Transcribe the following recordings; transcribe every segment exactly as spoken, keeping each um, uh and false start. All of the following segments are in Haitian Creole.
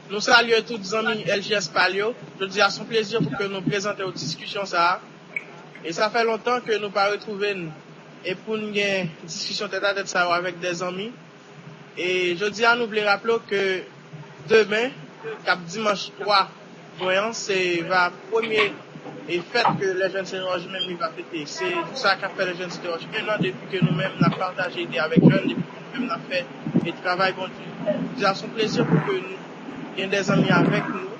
Nou salye tout zanmi L G S Pal yo. Jodi a se yon plezi pou ke nou prezante w diskisyon sa a. E sa fè lontan ke nou pa retwouve n e pou n gen diskisyon tètatèt sa yo avèk de zanmi. E jodi a nou vle raple w ke demen, k ap dimanch twa jwen an, se va premye e fèt ke Lè Jèn Sentewòch menm li va fete. Se pou sa k ap fè Lè Jèn Sentewòch en an depi ke nou menm n ap pataje ide avèk jèn, depi ke nou menm n ap fè e travay Bondye. Jodi a se yon plezi pou ke nou gen de zanmi avèk nou.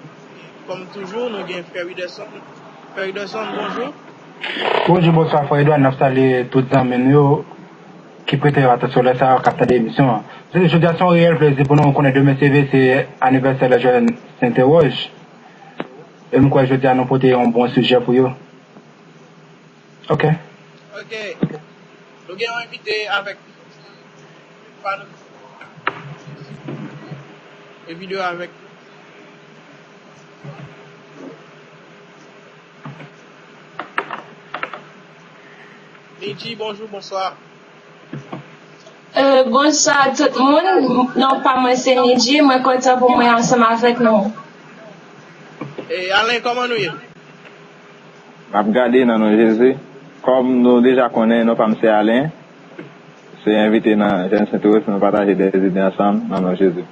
Kòm toujou, nou gen frè Widerson. Frè Widerson, bonjou. Bonjou, bonswa, frè Edouard. N ap salye tout zanmi nou yo ki prete yo atansyon lè sa yo, k ap tande emisyon an. Se, jodi a se yon reyèl plezi pou nou konnen demen se vre se anivèsè Lè Jèn Sentewòch. E m kwè jodi a nou pote yon bon sijè pou yo. Ok. Ok. Nou gen yon envite avèk nou. Pa nou. E videyo avèk nou. Nidji, bonjou, bonswa. Euh, bonswa tout moun. Non pa mwen se Nidji. Mwen kontan pou mwen ansanm avèk nou. E Alen, kòman nou ye? M ap gade nan non Jezi. Kòm nou deja konnen, non pa m se Alen. Se envite nan Jèn Sentewòch pou nou pataje de zide ansanm nan non Jezi.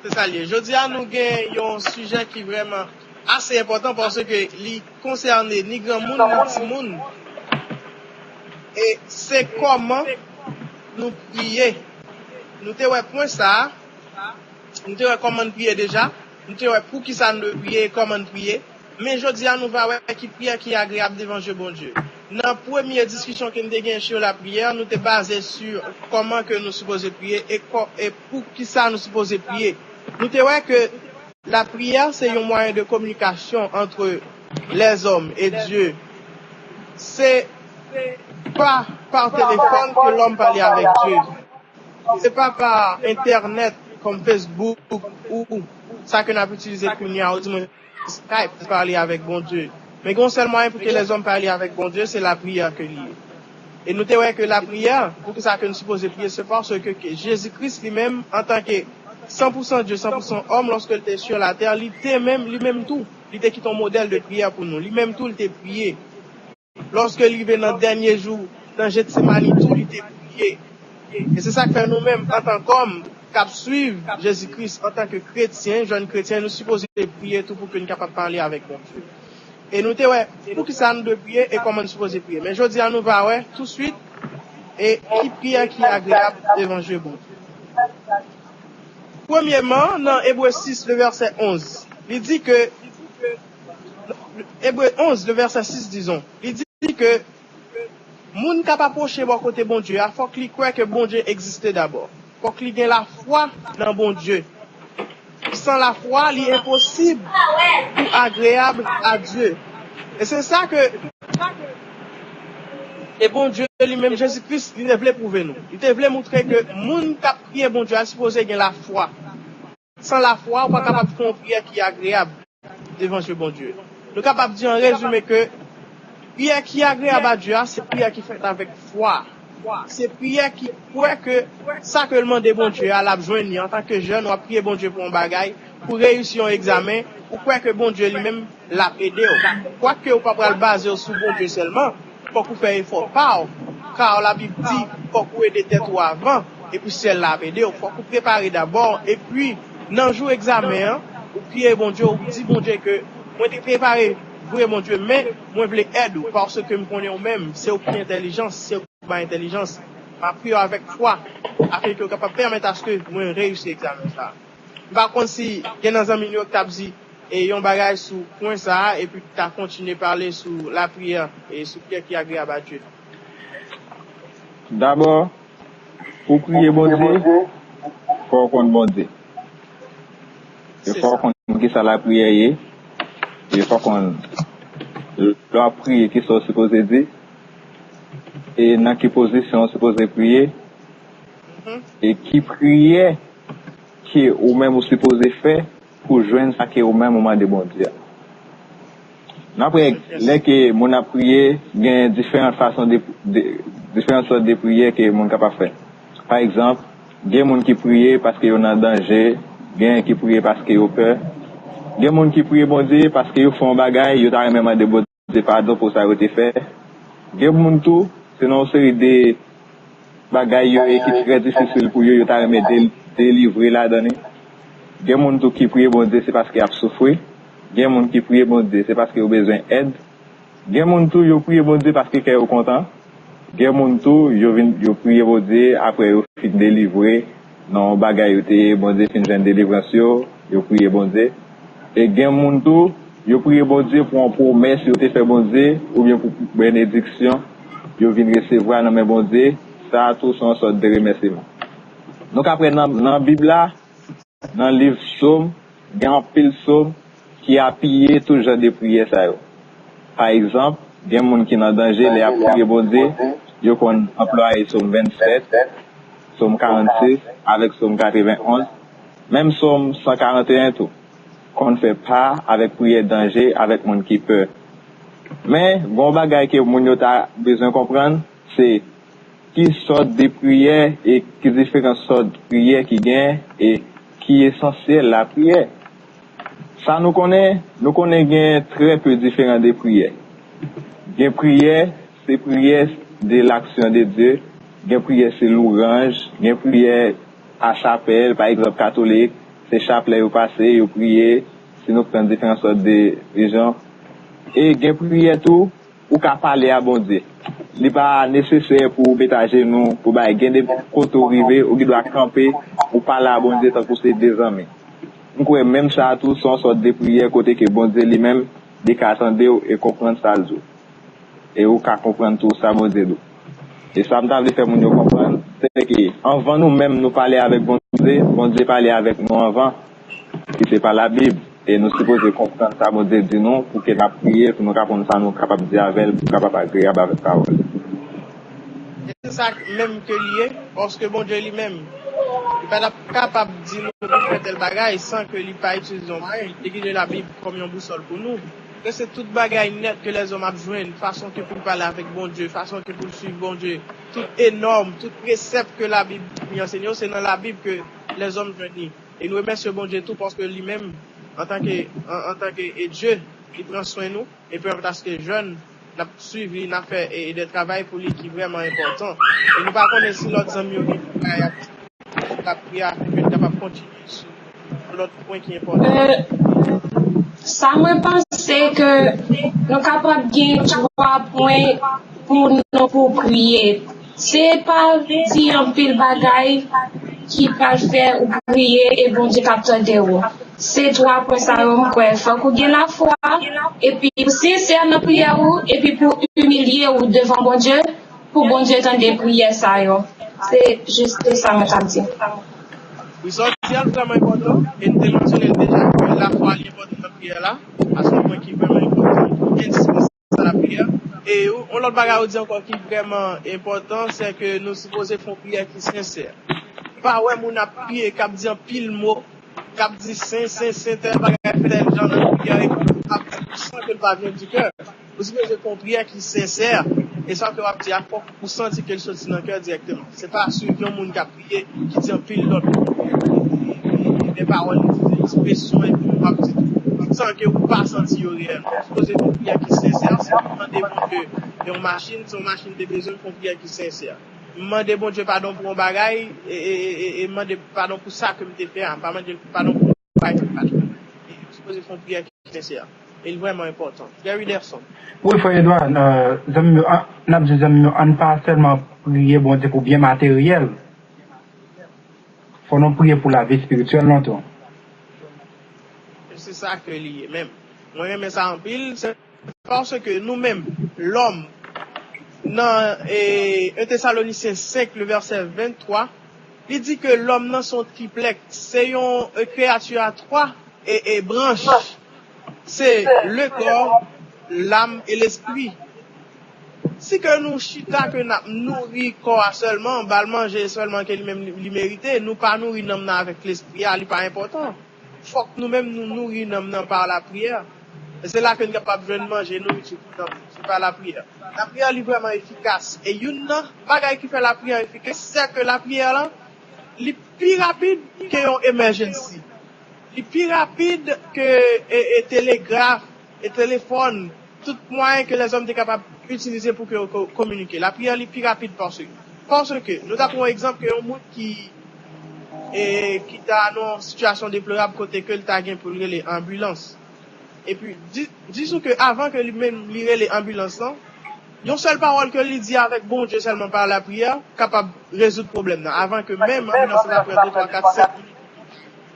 Se sa l ye. Jodi a nou gen yon sijè ki vrèman ase enpòtan paske li konsène ni granmoun ni timoun. E se kòman nou priye. Nou te wè pwen sa a. Nou te wè kòman n priye deja. Nou te wè poukisa n dwe priye e kòman n priye. Men jodi a nou va wè ki priyè ki agreyab devan je Bondye. Nan premye diskisyon ke n te gen sou lapriyè, nou te baze sou kòman ke nou sipoze priye e, kò, e poukisa nou sipoze priye. Nou te wè ke lapriyè se yon mwayen de kominikasyon entre les hommes et Dieu. Se pa par telefòn ke lòm pale avèk Dye. Se pa pa entènèt kòm Facebook ou sa ke n ap itilize kounye a, ou di mwen Skype pou pale avèk Bondye. Men gen yon sèl mwayen pou ke lèzòm pale avèk Bondye, se lapriyè ke li ye. E nou te wè ke lapriyè, poukisa ke nou sipoze priye, se paske ke Jezi Kris li menm, antanke san pou san Dye, san pou san òm, lòske l te sur la terre, li te menm, li menm tou, li te kite yon modèl de priyè pou nou. Li menm tou, li te priye. Lòske l rive nan dènye jou, nan Jetsemani tou, li te priye. E se sa k fè nou menm, antan kòm k ap swiv Jezi Kris, antanke kretyen, jèn kretyen, nou sipoze priye tou pou ke n kapab pale avèk Bondye. E nou te wè poukisa nou dwe priye e kòman nou sipoze priye. Men jodi a nou va wè touswit e ki priyè ki agreyab devan je Bondye. Premyèman, nan Ebre sis, le vèsè onz, li di ke Ebre onz, le vèsè sis, dizon, li di ke moun k ap apwoche bò kote Bondye a, fòk li kwè ke Bondye egziste dabò. Fòk li gen lafwa nan Bondye. San lafwa, li enposib pou agreyab a Dye. E se sa ke e Bondye li menm, Jezi Kris, li te vle pwouve nou. Li te vle moutre ke moun k ap priye Bondye a sipoze gen lafwa. San lafwa, ou pa kapab fè yon priyè ki agreyab devan je Bondye. Nou kapab di an rezime ke priyè ki agreyab a Dye a, se priyè ki fèt avèk fwa. Se priyè ki kwè ke sa ke l mande Bondye a, l ap jwenn li. Antanke jèn, w ap priye Bondye pou yon bagay, pou reyisi yon egzamen, ou kwè ke Bondye li menm, l ap ede w. Kwake ou pa pral baze w sou Bondye sèlman, fòk ou fè efò pa w. Ka Labib di, fòk ou ede tèt ou avan, epi syèl la ap ede w. Fòk ou prepare dabò, epi nan jou egzamen an, ou priye Bondye, ou di Bondye ke mwen te prepare vre Bondye, men mwen vle èd ou, paske m konnen ou menm, se ou ki entèlijans, se ou ki bay entèlijans. M ap priye w avèk fwa, afenke w kapab pèmèt aske mwen reyisi egzamen sa a. M pa konn si gen nan zanmi nou yo ki t ap di e yon bagay sou pwen sa a, epi ki ta kontinye pale sou lapriyè e sou priyè ki agreyab a Dye. Dabò, pou priye Bondye, fò w konn Bondye. E fò w konn kisa lapriyè ye. E fò w konn lè w ap priye kisa w sipoze di. E nan ki pozisyon w sipoze priye. E ki priyè ke ou menm ou sipoze fè pou jwenn sa ke ou menm ou mande Bondye a. N ap wè lè ke moun ap priye, gen diferan fason de, de diferan sòt de priyè ke moun kapab fè. Pa egzanp, gen moun ki priye paske yo nan danje, Genyen ki priye paske yo pè. Gen moun ki priye Bondye paske yo fè yon bagay, yo ta renmen mande Bondye padon pou sa yo te fè. Gen moun tou, se nan yon seri de bagay yo ye ki trè difisil pou yo, yo ta renmen de- delivre ladan li. Gen moun tou ki priye Bondye, se paske y ap soufri. Gen moun ki priye Bondye, se paske yo bezwen èd. Gen moun tou, yo priye Bondye paske kè yo kontan. Gen moun tou, yo vin, yo priye Bondye apre yo fin delivre nan yon bagay yo te ye, Bondye fin jwenn delivrans yo, yo priye Bondye. E gen moun tou, yo priye Bondye pou yon pwomès yo te fè Bondye, oubyen pou benediksyon yo vin resevwa nan men Bondye. Sa a tou se yon sòt de remèsiman. Nou ka wè nan, nan Bib la, nan liv Sòm, gen anpil sòm ki apiye tout jan de priyè sa yo. Pa egzanp, gen moun ki nan danje lè y ap priye Bondye, yo konn anplwaye Sòm vennsèt, Sòm karannsis, avèk Sòm katrevenonz. Menm Sòm san karanteyen tou konn fè pa avèk priyè danje avèk moun ki pè. Men, gen yon bagay ke moun yo ta bezwen konprann, se ki sòt de priyè e ki diferan sòt priyè ki gen e ki esansyèl lapriyè. Sa nou konnen, nou konnen gen trè pe diferan de priyè. Gen priyè, se priyè de l'action de Dieu, gen priyè se louranj, gen priyè a chapèl, pa egzanp katolik, se chaplè yo pase, yo priye, si nou pran diferan sòt de relijyon. E gen priyè tou, ou ka pale a Bondye. Li pa nesesè pou ou met ajenou, pou bay. Gen de kote ou rive, ou gen dwa kanpe, ou pale a Bondye tankou se de zanmi. M kwè menm sa a tou, se yon sòt de priyè kote ke Bondye li menm, li ka tande w e konprann sa l di w. E ou ka konprann tou sa Bondye di w. E sa m ta vle fè moun yo konprann, se ke anvan nou menm nou pale avèk Bondye, Bondye pale avèk nou anvan, ki se pa Labib. E nou sipoze konprann sa Bondye di nou pou ke n ap priye, pou nou ka konn sa nou kapab di avè l, pou kapab agreyab avèk pawòl li. E se sa menm ke li ye, paske Bondye li menm, li pa t ap kapab di nou pou fè tèl bagay san ke li pa itilize yon mwayen. Li itilize Labib kòm yon bousòl pou nou. Ke se tout bagay nèt ke lèzòm ap jwenn, fason ke pou l pale avèk Bondye, fason ke pou l suiv Bondye, tout enòm, tout presèp ke Labib li anseye yo, se nan Labib ke lèzòm jwenn li. E nou remèsye Bondye tou paske li menm, antanke, an, antanke e Dye, li pran swen nou, e pèmèt aske jèn, n ap suiv li, n ap fè e, e de travay pou li ki vrèman enpòtan. E nou pa konnen si lòt zanmi yo gen bagay ap, ap priye avèk yo, n kapab kontinye sou yon lòt pwen ki enpòtan. Sa mwen panse ke nou kapab gen twa pwen pou nou pou priye. Se pa di anpil bagay ki pral fè ou priye e Bondye k ap tande w. Se twa pwen sa yo m kwè. Fòk ou gen lafwa, epi ou sensè nan priyè ou, epi pou imilye ou devan Bondye, pou Bondye tande priyè sa yo. Se jis sa mwen t ap di. Wi, sa w di a vrèman enpòtan, e n te mansyone l deja ke lafwa li enpòtan nan priyè la, a se yon pwen ki vrèman enpòtan, ensistans a lapriyè. E yon lòt bagay ou di ankò ki vrèman enpòtan, se ke nou sipoze fè yon priyè ki sensè. Pa wè moun ap priye, k ap di anpil mo, k ap di sen, sen, sen, tèl bagay, fè tèl jan nan priyè, epi ap di san ke l pa vin di kè. Ou sipoze fè yon priyè ki sensè, e sa ke w ap di a, fòk ou santi ke l soti nan kè dirèkteman. Se pa swiv yon moun k ap priye, ki di anpil lòt mo, de pawòl, ekspresyon, epi w ap di tou, san ke ou pa santi yo reyèlman. Ou sipoze fè yon priyè ki sensè, si w mande Bondye yon machin, si yon machin te bezwen, fè yon priyè ki sensè. M mande Bondye padon pou yon bagay, e, e, e, e, e m mande padon pou sa ke m te fè a. M pa mande l padon pou yon bagay ke m pa t fè. E ou sipoze fè yon priyè ki sensè. E l vrèman enpòtan. Frè Widerson. Wi, frè Edward, zanmi m yo, n ap di zanmi m yo, ann pa sèlman priye Bondye pou byen materyèl. Fò nou priye pou lavi espirityèl nou tou. Se sa ke li ye menm. Mwen renmen sa anpil. Se paske nou menm, lòm, nan e, en Tesalonisyen senk, le vèsè venntwa, li di ke lòm nan se yon triplèks, se yon e, kreyati a twa e, e branch. Se le corps, l'âme et l'esprit. Si ke nou chita ke n ap nouri kò a sèlman, ba l manje sèlman ke li menm li, li merite, nou pa nouri nanm nan avèk lespri a, li pa enpòtan. Fòk nou menm nou nouri nanm nan pa lapriyè. E se la ke n kapab jwenn manje, nouriti pou nanm, se pa lapriyè. Lapriyè li vrèman efikas. E youn nan bagay ki fè lapriyè efikas, se ke lapriyè la, li pi rapid ke yon emèjennsi. Li pi rapid ke e, e telegraf, e telefòn, tout mwayen ke lèzòm te kapab itilize pou ke yo ko- kominike. Lapriyè li pi rapid paske, paske nou ta pran yon egzanp ke yon moun ki e, ki ta nan yon sitiyasyon deplorab kote ke l ta gen pou l rele anbilans. Epi, di, dizon ke avan ke li menm li rele anbilans lan, yon sèl pawòl ke li di avèk Bondye sèlman pa lapriyè kapab rezoud pwoblèm nan, avan ke menm anbilans lan ta pran de, twa, kat, senk minit.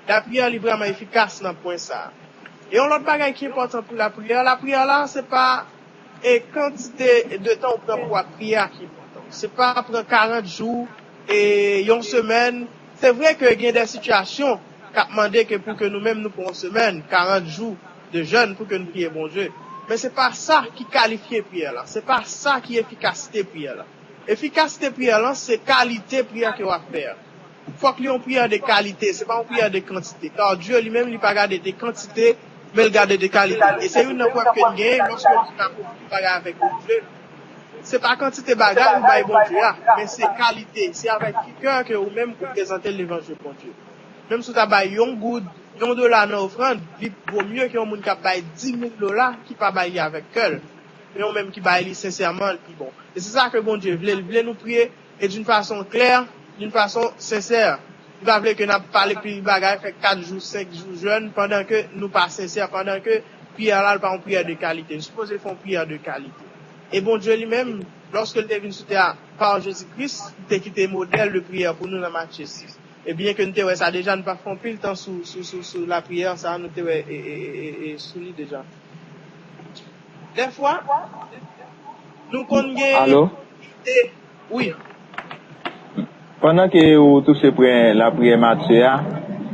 Lapriyè li vrèman efikas nan pwen sa a. E yon lòt bagay ki enpòtan pou lapriyè, lapriyè la, se pa e kantite de tan ou pran pou w ap priye a ki enpòtan. Se pa pran karant jou e yon semèn. Se vre ke gen de sitiyasyon k ap mande ke pou ke nou menm nou pran yon semèn, karant jou de jèn pou ke nou priye Bondye. Men se pa sa ki kalifye priyè la. Se pa sa ki efikasite priyè la. Efikasite priyè la, se kalite priyè ke w ap fè a. Fòk li yon priyè de kalite, se pa yon priyè de kantite. Kar Dye li menm li pa gade de kantite, men l gade de kalite. E se youn nan pwèv ke n genyen lòske nou ka pwofite bagay avèk Bondye. Se pa kantite bagay ou bay Bondye a, men se kalite. Se avèk ki kè ke ou menm ou prezante levanjil Bondye. Menm si w ta bay yon goud, yon dola nan ofrann, li vo mye ke yon moun k ap bay dimil dola ki pa bay li avèk kè l. Men yon menm ki bay li sensèman, l pi bon. E se sa ke Bondye vle. L vle nou priye e d'une façon claire, d'une façon sincère. Li pa vle ke n ap pale pil bagay, fè kat jou, senk jou jèn, pandan ke nou pa sensè, pandan ke priyè la, l pa yon priyè de kalite. Nou sipoze fè yon priyè de kalite. E Bondye li menm, lòske l te vin sou tè a pa Jezi Kris, li te kite modèl de priyè pou nou nan Matye sis. E byen ke nou te wè sa deja, nou pa fè anpil tan sou, sou, sou, sou lapriyè sa, nou te wè e, e, e, e, e sou li deja. Dèfwa, nou konn gen Alo? Ide. Wi. Pandan ke ou touche pwen lapriyè Matye a,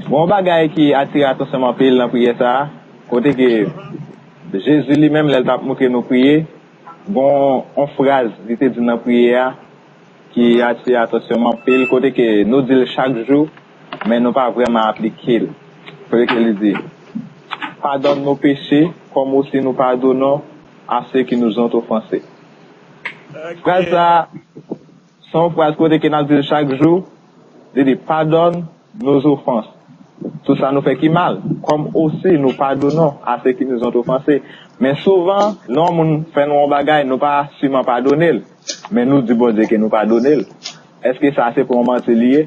gon bagay ki atire atansyon m anpil nan priyè sa a, kote ke Jezi li menm, lè l t ap montre nou priye, gon yon fraz li te di nan priyè a, ki atire atansyon m anpil, kote ke nou di l chak jou, men nou pa vrèman aplike l. Kote ke li di, Pardonne nos péchés, comme aussi nous pardonnons à ceux qui nous ont offensés. Fraz sa, se yon fraz kote ke n ap di l chak jou, li di, Pardonne nos offenses. Tout sa nou fè ki mal, comme aussi nous pardonnons à ceux qui nous ont offensés. Men souvan, lè yon moun fè nou yon bagay, nou pa siman padone l, men nou di Bondye ke nou padone l. Èske sa se pa yon manti li ye?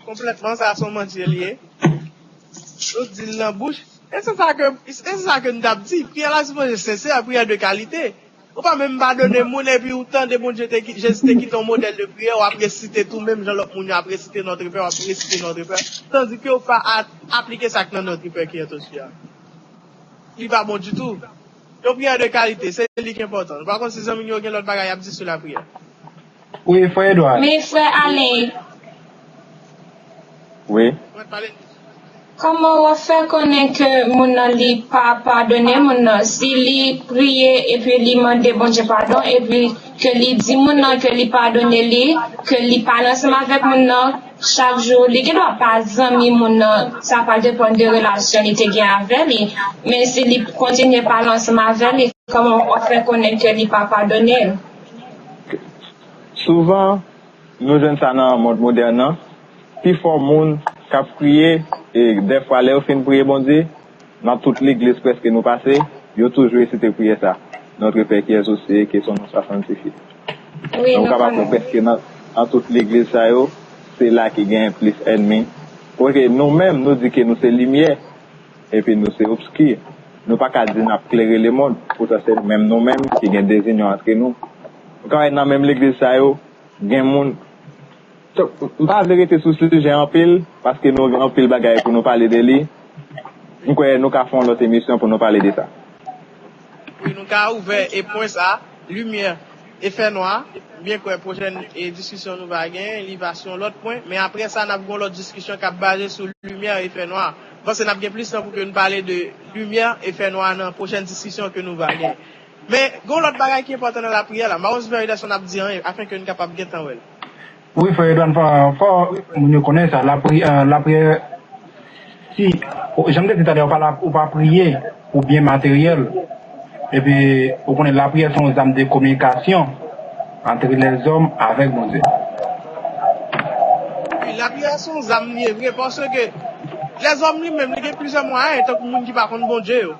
Konplètman, sa se yon manti li ye. Nou di l nan bouch. E se sa ke, e se sa ke nou t ap di. Priyè la sipoze sensè, priyè de kalite. Ou pa menm padone moun epi ou tande Bondye te ki-, Jezi te kite yon modèl de priyè, w ap resite tou menm jan lòt moun yo ap resite Notre Père, w ap resite Notre Père, tandi ke w pa a-, aplike sa k nan Notre Père qui est aux cieux a. Li pa bon ditou. Yon priyè de kalite, se li ki enpòtan. Nou pa konn si zanmi nou yo gen lòt bagay y ap di sou lapriyè. Wi, frè Edward. Men frè Alen, Wi. Kòman w ap fè konnen ke moun nan li pa padone moun nan? Si li priye epi li mande Bondye padon, epi ke li di moun nan ke li padone li, ke li pale ansanm avèk moun nan chak jou, li gendwa pa zanmi moun nan, sa pral depann de relasyon li te gen avè li. Men si li kontinye pale ansanm avè li, kòman w ap fè konnen ke li pa padone l? Souvan, nou jwenn sa nan mond modèn nan. Pifò moun k ap priye, e dèfwa lè yo fin priye Bondye, nan tout legliz prèske nou pase, yo toujou resite priyè sa, Notre Père qui es aux cieux, que son nom soit sanctifié. Wi, donk, ou kapab wè prèske nan, nan tout legliz sa yo, se la ki gen plis ènmi. Paske nou menm, nou di ke nou se limyè, epi nou se obski. Nou pa ka di n ap klere lemonn, poutan se menm nou menm ki gen dezinyon antre nou. Ou ka wè nan menm legliz sa yo, gen moun, m pa vle rete sou sijè anpil, paske nou gen anpil bagay pou nou pale de li. M kwè nou ka fè yon lòt emisyon pou nou pale de sa. Wi, nou ka ouvè e pwen sa, limyè e fènwa. M byen kwè pwochèn e diskisyon nou va gen, li va sou yon lòt pwen. Men apre sa, n ap gen yon lòt diskisyon k ap baze sou limyè e fènwa. M panse n ap gen plis tan pou ke nou pale de limyè e fènwa nan pwochèn diskisyon ke nou va gen. Men, gen yon lòt bagay ki enpòtan nan lapriyè la. M pa konn si Frè Ederson ap di anyen, afenke n kapab gentan wè l. Wi, frè Edward, fò, fò moun yo konnen sa. Lapri-, euh, lapriyè, si, o, jan m te di talè, ou pa la, ou pa priye pou byen materyèl. Epi, ou konnen lapriyè se yon zam de kominikasyon antre lèzòm avèk Bondye. Wi, lapriyè se yon zam li ye vre, paske Lèzòm li menm, li gen plizyè mwayen, tankou moun ki pa konn Bondye yo.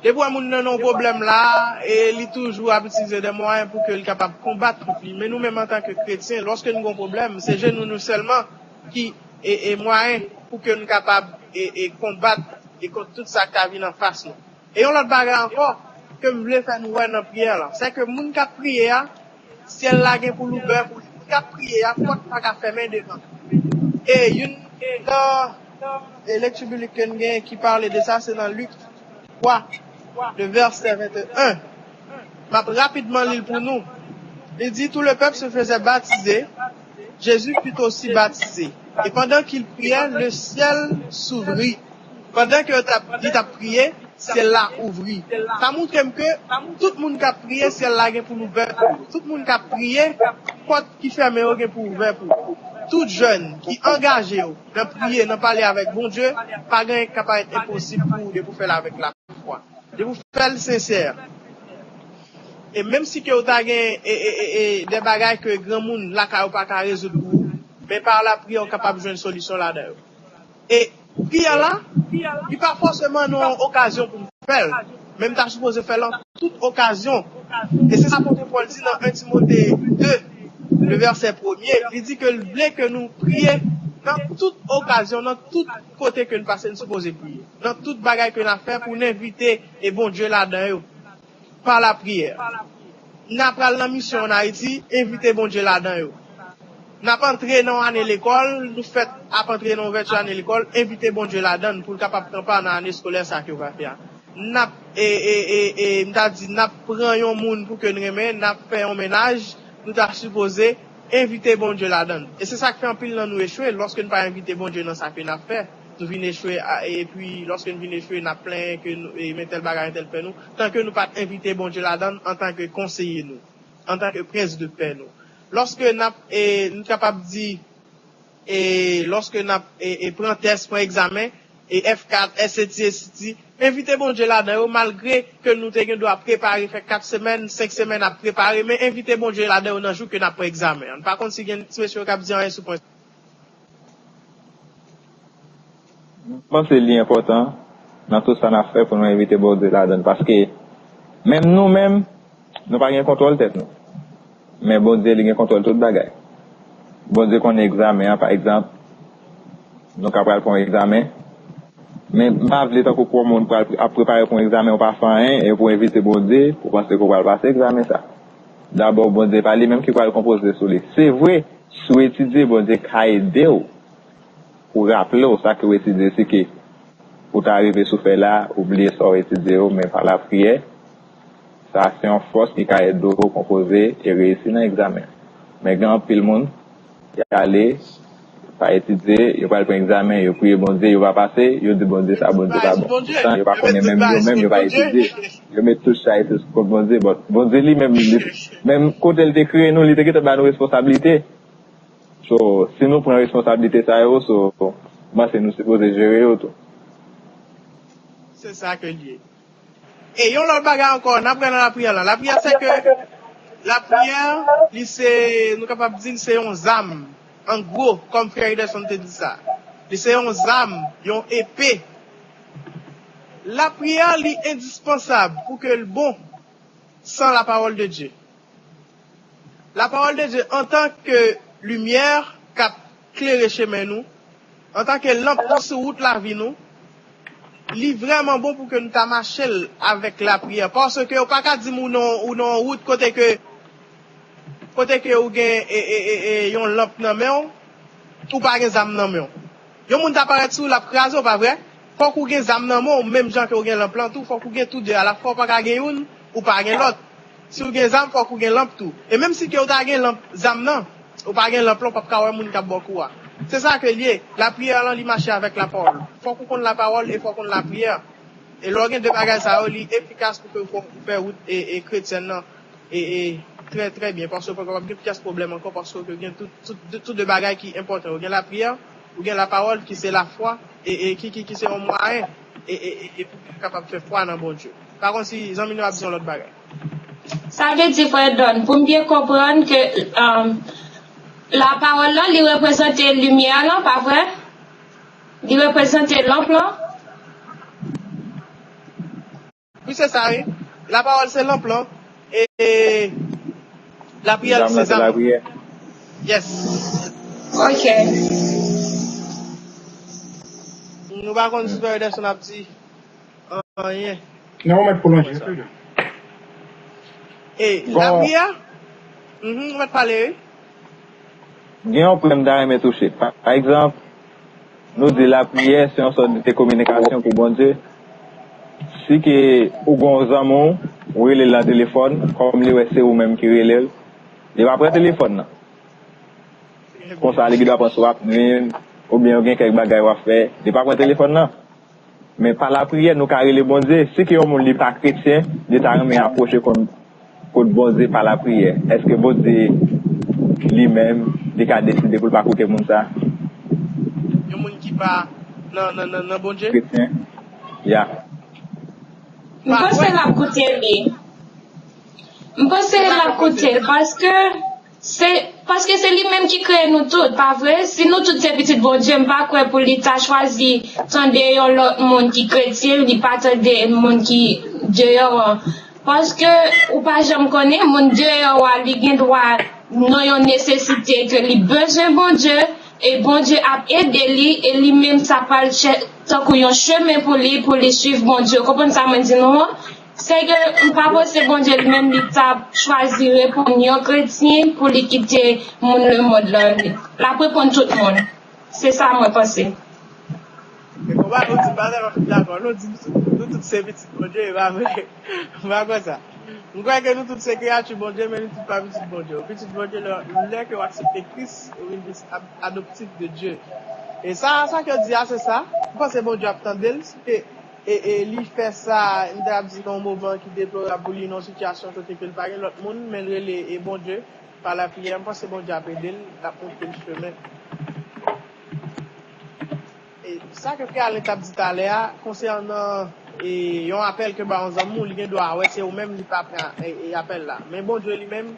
Depi w wè moun nan nan yon pwoblèm la, e li toujou ap itilize de mwayen pou ke li kapab konbat kont li. Men nou menm, antanke kretyen, lòske nou gen yon pwoblèm, se jenou nou sèlman ki e, e mwayen pou ke nou kapab e, e konbat e kont tout sa k ka vin anfas nou. E yon lòt bagay ankò ke m vle fè nou wè nan priyè la, se ke moun k ap priye a, syèl la gen pou l ouvè pou li. Moun k ap priye a, pòt pa ka fèmen devan. E youn nan e lekti biblik ke n gen ki pale de sa, se nan Lik twa, le vèsè venteyen. M ap rapidman li l pou nou. Li di, tout le peuple se faisait baptiser, Jésus fut aussi baptisé. Et pendant qu'il priait, le ciel s'ouvrit. Pandan ke yo t ap, li t ap priye, syèl la ouvri. Sa montre m ke tout moun k ap priye, syèl la gen pou l ouvè pou yo. Tout moun k ap priye, pòt ki fèmen yo gen pou ouvè pou yo. Tout jèn ki angaje yo nan priye, nan pale avèk Bondye, pa gen anyen k ka parèt enposib pou ou depi w fè l avèk lafwa. Depi w fè l sensè. E menm si ke w ta gen e, e, e, e, de bagay ke granmoun lakay ou pa ka rezoud pou ou, men pa lapriyè ou kapab jwenn solisyon ladan yo. E priyè la, li pa fòseman nan yon okazyon pou m fè l, men m ta sipoze fè l an tout okazyon. E se sa apot Pòl di nan en Timote de, le vèsè premye, li di ke l vle ke nou priye nan tout okazyon, nan tout kote ke n pase, n sipoze priye. Nan tout bagay ke n ap fè pou n envite e Bondye ladan yo. Pa lapriyè. N a pral nan misyon ann Ayiti, envite Bondye ladan yo. N ap antre nan yon ane lekòl, nou fèt ap antre nan ouvèti ane lekòl, envite Bondye ladan l pou l kapab pran pa nan ane eskolè sa ke w va fè a. N ap, e, e, e, e, m ta di, n ap pran yon moun pou ke n renmen, n ap fè yon mennaj, nou ta sipoze envite Bondye ladan l. E se sa k fè anpil nan nou echwe, lòske n pa envite Bondye nan sa ke n ap fè. Nou vin echwe, a, epi lòske n vin echwe, n ap plenyen ke nou, e, men tèl bagay entèl fè nou, tanke nou pa t envite Bondye ladan l antanke konseye nou, antanke prens de pè nou. Lòske n ap, e, n kapab di, e, lòske n ap, e, e, pran tès, pran egzamen, e, F kat, S A T, S A T, envite Bondye ladan yo, malgre ke nou te gen dwa prepare, fè kat semèn, senk semèn ap prepare, men envite Bondye ladan yo nan jou ke n ap pran egzamen an. M pa konn si gen ti mesye yo k ap di anyen sou pwen. M panse li enpòtan nan tout sa n ap fè pou nou envite Bondye ladan l, paske menm nou menm, nou pa gen kontwòl tèt nou. Men Bondye, li gen kontwòl tout bagay. Bondye konnen egzamen an, pa egzanp, nou ka pral fè yon egzamen. Men m pa vle tankou pou yon moun pral ap prepare pou yon egzamen, ou pa fè anyen, epi w envite Bondye, ou panse ke w pral pase egzamen sa. Dabò, Bondye pa li menm ki pral konpoze sou li. Se vre, si w etidye, Bondye ka ede w pou w raple w sa ke w etidye, si ke ou ta rive sou fèy la, ou bliye sa w etidye yo, men pa lapriyè, sa se yon fòs ki ka ede w konpoze e reyisi nan egzamen. Men gen anpil moun, y ale, pa etidye, yo pral pran egzamen, yo priye Bondye, yo pa pase, yo di Bondye sa, Bondye pa bon. Poutan, yo pa konnen menm yo menm, yo pa etidye. Yo met tout chay sou kont Bondye, but Bondye li menm, li, menm kote l te kreye nou, li te gentan ba nou responsablite. So, si nou pran responsablite sa yo, so, m panse nou sipoze jere yo tou. Se sa ke l ye. E yon lòt bagay ankò, n ap pran nan lapriyè la. Lapriyè, se ke lapriyè, li se, nou kapab di l se yon zam. An gwo, kòm frè Ederson te di sa. Li se yon zam, yon epe. Lapriyè, li endispansab pou ke l bon san la parole de Dieu. La parole de Dieu, antanke limyè k ap klere chemen nou, antanke lanp ki sou wout lavi nou, li vrèman bon pou ke nou ta mache l avèk lapriyè. Paske ou pa ka di m ou nan, ou nan yon wout kote ke, kote ke ou gen, e, e, e, e, yon lanp nan men w, ou pa gen zam nan men w. Yon moun ta parèt sou ou, l ap kraze w, pa vre? Fòk ou gen zam nan men w, menm jan ke w gen lanp lan tou, fòk ou gen tou de alafwa, ou pa ka gen youn, ou pa gen lòt. Si w gen zam, fòk ou gen lanp tou. E menm si ke w ta gen lanp, zam nan, ou pa gen lanp lan, w p ap ka wè moun k ap ba w kou a. Se sa ke l ye. Lapriyè lan, li mache avèk lapawòl. Fòk ou konn lapawòl e fòk ou konn lapriyè. E lè w gen de bagay sa yo, li efikas pou ke w fè, ou fè wout e, e kretyèn nan e, e trè, trè byen, paske w pa kapab gen pyès pwoblèm ankò, paske w gen tout, tout, tout de bagay ki enpòtan. Ou gen lapriyè, ou gen lapawòl ki se lafwa, e, e ki, ki, ki se yon mwayen, e, e, e, e pou w kapab fè fwa nan Bondye. Pa konn si zanmi nou ap di yon lòt bagay. Sa vle di, frè Don, pou m byen konprann ke, um, lapawòl lan, li reprezante limyè lan, pa vre? Li reprezante lanp lan? Wi, se sa, wi. Lapawòl se lanp lan. E, e lapriyè se zam. Yes. Ok. Nou pa konn si Frè Ederson ap di anyen. Non, ou mèt pwolonje. E lapriyè? Mhm, ou mèt pale, wi. Gen yon pwen m ta renmen touche. Pa, pa egzanp, nou di lapriyè se yon sòt de kominikasyon pou Bondye. Si ke ou gen yon zanmi w, ou rele l nan telefòn, kòm li wè se ou menm ki rele l, li pa pran telefòn nan. Konsa, li gen dwa panse w ap nwi l, oubyen ou gen kèk bagay w ap fè, li pa pran telefòn nan. Men pa lapriyè, nou ka rele Bondye. Si ke yon moun li pa kretyen, li ta renmen apwoche kon, kot Bondye pa lapriyè, èske Bondye li menm, li ka deside pou l pa koute moun sa? Yon moun ki pa nan, nan, nan, nan Bondye? Kretyen. Ya. M panse l ap koute li. M panse l ap koute l paske se, paske se li menm ki kreye nou tout, pa vre? Si nou tout se pitit Bondye, m pa kwè pou li ta chwazi tande yon lòt moun ki kretyen, li pa tande moun ki deyò an. Paske ou pa janm konnen, moun deyò a, li gen dwa nan yon nesesite ke li bezwen Bondye, e Bondye ap ede li, e li menm sa pral chè-, tankou yon chemen pou li, pou li swiv Bondye. Ou konprann sa mwen di nou an? Se ke m pa panse Bondye li menm li t ap chwazi reponn yon kretyen pou li kite moun lemonn lan. L ap reponn tout moun. Se sa mwen panse. E konpa nou di, pastè pa fin dakò. Nou di nou tout se pitit Bondye, e pa vre. M pa kwè sa. M kwè ke nou tout se kreyati Bondye, men nou tout pa pitit Bondye. Ou pitit Bondye lè, lè ke w aksepte Kris, ou vin pitit ad-, adoptif de Dye. E sa, sa ke w di a, se sa. M panse Bondye ap tande l. Si te e, e li fè sa, m te ap di nan yon moman ki deplorab pou li, nan yon sitiyasyon kote ke l pa gen lòt moun, men l rele e Bondye pa lapriyè, m panse Bondye ap ede l, l ap montre l chemen. E sa ke frè Alen t ap di talè a, konsènan e, yon apèl ke ba yon zanmi w, li gen dwa wè se ou menm li pa pran e, e apèl la. Men Bondye li menm,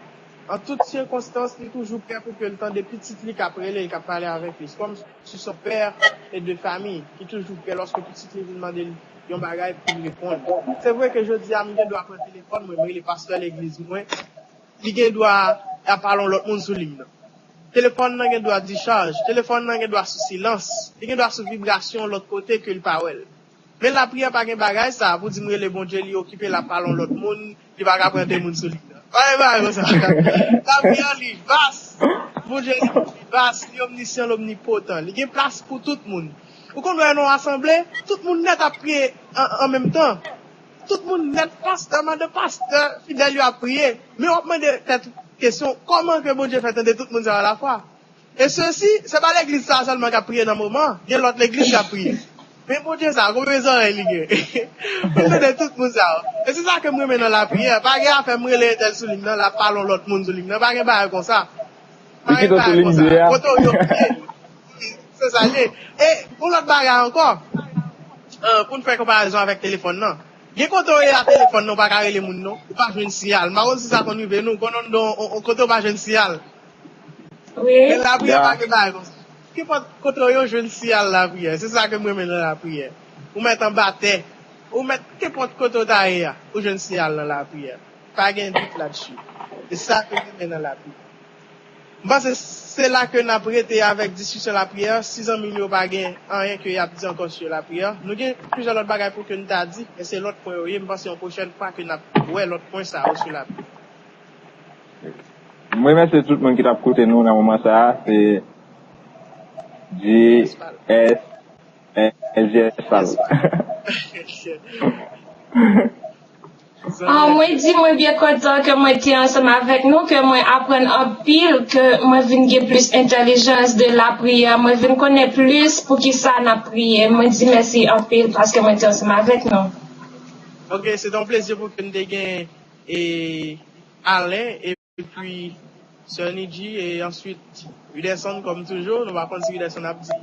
an tout sikonstans, li toujou prè pou ke l tande pitit li k ap rele l, k ap pale avèk li. Kòm si se yon pè e de fami ki toujou prè lòske pitit li vin mande l yon bagay pou l reponn. Se vre ke jodi a m gen dwa pran telefòn mwen, m rele pastè legliz mwen, li gen dwa ap pale yon lòt moun sou liy nan. Telefòn nan gen dwa dichaj, telefòn nan gen dwa sou silans, li gen dwa sou vibrasyon lòt kote ke l pa wè l. Men lapriyè pa gen bagay sa pou di m rele Bondye li okipe l ap pale yon lòt moun, li pa ka pran de moun sou liy nan. Pa gen bagay konsa. Lapriyè li vas. Bondye li, li vas, li omnisyan, l omnipotan. Li gen plas pou tout moun. Ou konn wè nan yon asanble, tout moun nèt ap priye an, an menm tan. Tout moun nèt, pastè, madan pastè, fidèl yo ap priye. Men w ap mande tèt ou kesyon, kòman ke Bondye fè tande tout moun sa yo alafwa? E sesi, se pa legliz sa a sèlman k ap priye nan moman an, gen lòt legliz k ap priye. Men Bondye sa a, konbyen zòrèy li gen? Pou l tande tout moun sa yo. E se sa ke m renmen nan lapriyè. Pa gen afè m rele entèl sou liy nan, l ap pale yon lòt moun sou liy nan. Pa gen bagay konsa. Pa gen bagay konsa. Kote w yo priye. Se sa l ye. E yon lòt bagay ankò, pou n fè konparezon avèk telefòn nan. Gen kote w ye a telefòn nan, ou pa ka rele moun non. Ou pa jwenn siyal. M pa konn si sa konn rive nou, konnen w nan yon kote w pa jwenn siyal. Men lapriyè pa gen bagay konsa. Kenpòt kote w ye, w jwenn siyal lapriyè. Se sa ke m renmen nan lapriyè. Ou mèt anba tè. Ou mèt kenpòt kote w ta ye a, ou jwenn siyal nan lapriyè. Pa gen dout la dsi. E sa ke m renmen nan lapriyè. M panse se la ke n ap rete avèk diskisyon lapriyè. Si zanmi m yo pa gen anyen ke y ap di ankò sou lapriyè, nou gen plizyè lòt bagay pou ke n ta di, men se lòt pwen yo ye. M panse yon pwochèn fwa ke n ap wè lòt pwen sa yo sou lapriyè. M remèsye tout moun ki t ap koute nou nan moman sa a. Se J S, J S Fal. Ah, mwen di mwen byen kontan ke mwen te ansanm avèk nou, ke mwen aprann anpil, ke mwen vin gen plis entèlijans de lapriyè, mwen vin konnen plis poukisa n ap priye. Mwen di mèsi anpil paske mwen te ansanm avèk nou. Ok, se te yon plezi pou ke n te gen e Alen epi Sè Nidji e answit Widerson kòm toujou. Nou pa konn si Widerson ap di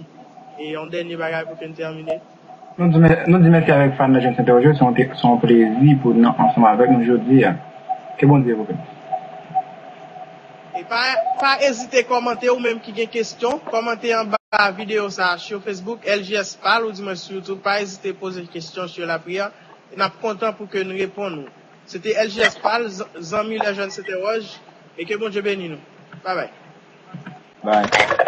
e yon dènye bagay pou ke n tèmine. Nou di mè-, nou di mèsi avèk fan nan James Interroger, se yon te-, se yon plezi pou nou ansanm avèk nou jodi a. Ke Bondye voke nou. E pa, pa ezite kòmante, ou menm ki gen kesyon, kòmante anba. videyo sa a sur Facebook, L J S Pal, ou di mwen sur YouTube, pa ezite poze kesyon sur la prière. E n ap kontan pou ke n reponn ou. Se te L J S Pal, zan- zanmi Les Jeunes s'interrogent, e ke Bondye beni nou. Bye bye. Bye.